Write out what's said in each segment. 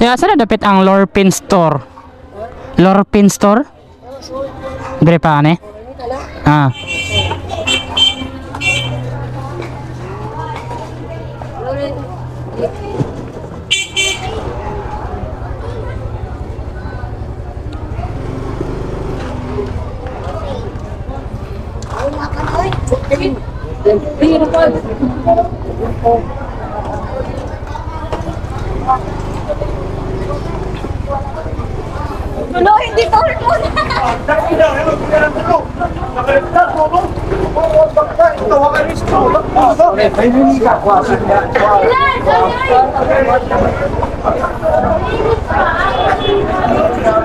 Kaya saan na dapit ang Lorpin Store? Lorpin Store? Dire pa ane? Ah. Tulo, hindi to muna.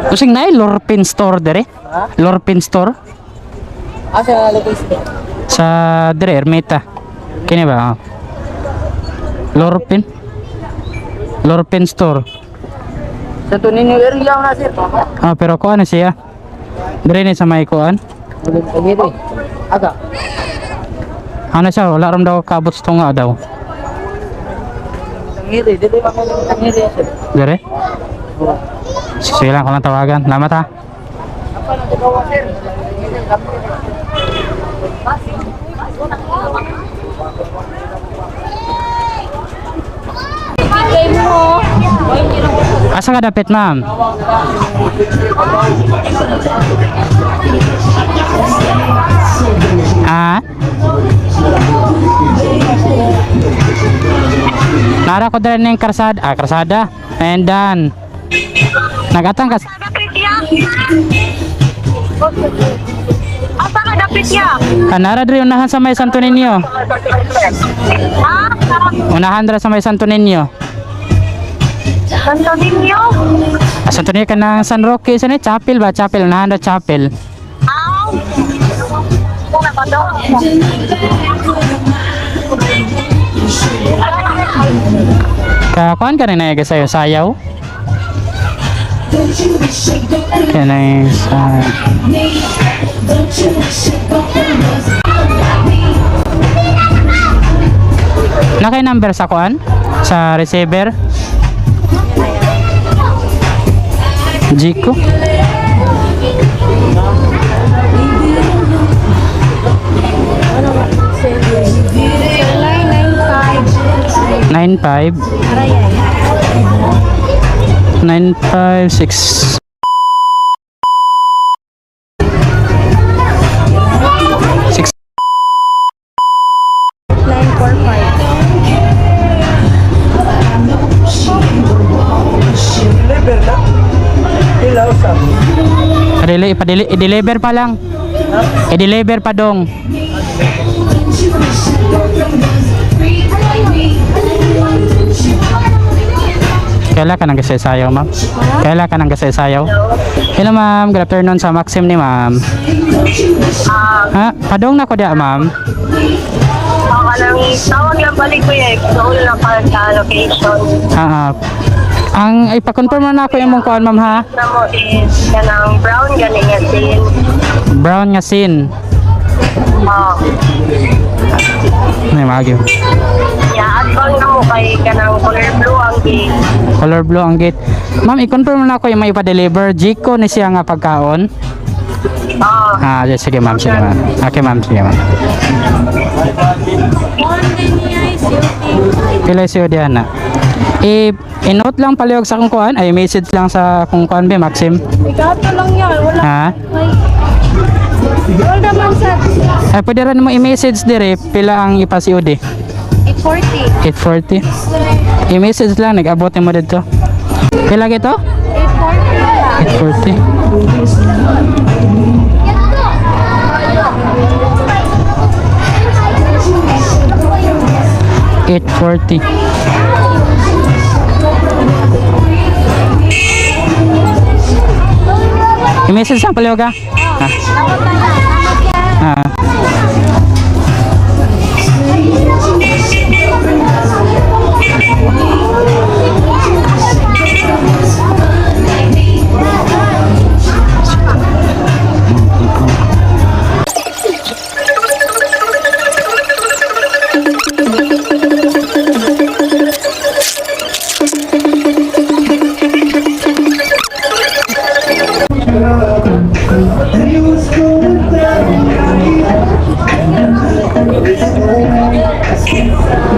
Kusing na Lorpin Store dire? Lorpin Store? Ah, sa location. Sa dire Ermita. Kini ba? Oh. Lorpin? Lorpin Store. Sa Tuninyo area na, sir. Ah, pero kuan na siya. Dire ni sa may kuan. Tangiri. Aga. Ano siya? Wala ram daw kaabot sa tunga daw. Tangiri. Dili pa mo Tangiri, sir. Dire? Sige lang, ko lang tawagan. Salamat ha. Apa na gawa, sir? Bigay mo. Asa ka dapit, ma'am? Ah? Nara ko dali ng karsada. Ah, karsada. Endan. Nagatang kas... Dapit ya. Asa ka dapit ya? Ah, nara diri unahan sa may Santo Niño. Ha? Unahan diri sa may Santo Niño. Santo Niño? Ah, Santo Niño ka ng San Roque. Sa ni Chapel ba? Chapel. Unahan ra Chapel. Ah. Una pa daw. Ka kuan ka rin na sayo sayaw? Kanay sa Nakay number sa kuan? Sa receiver? Jico? 95 9 5 6 6. Deliver na. Ilaw sa. Padili, ipadili, i-deliver pa lang. I-deliver pa dong. Kaila ka nang sayaw, ma'am? Kaila ka nang sayaw? Hello, ma'am. Good afternoon sa Maxim ni ma'am. Ha? Padong na ko diya, ma'am. Baka lang, tawag lang balik ko eh. Doon lang pa sa location. Ah, ah. Ang ipa-confirm na ako yung mong kuan, ma'am, ha? Na mo is kanang brown gani nga sin. Brown nga sin. Oh. Ay, maagyo. Yeah, at bang na mo kay kanang color blue ang gate. Color blue ang gate. Ma'am, i-confirm na ako yung may ipa-deliver. Jico ni siya nga pagkaon. Oh. Ah, sige ma'am, sige ma'am. Okay ma'am, sige ma'am. Pila siyo diyan na. I i-note lang palihog sa kung kuan, ay message lang sa kung kuan be Maxim. Ikato lang yan. Wala. Ha? Wala naman sa Ay pwede rin mo i-message dire pila ang ipa-COD. 840. 840. I-message lang nag-abot mo dito. Pila gito? 840. 840. 8:40. I-message lang pala ka? Ah. Ah. Thank you.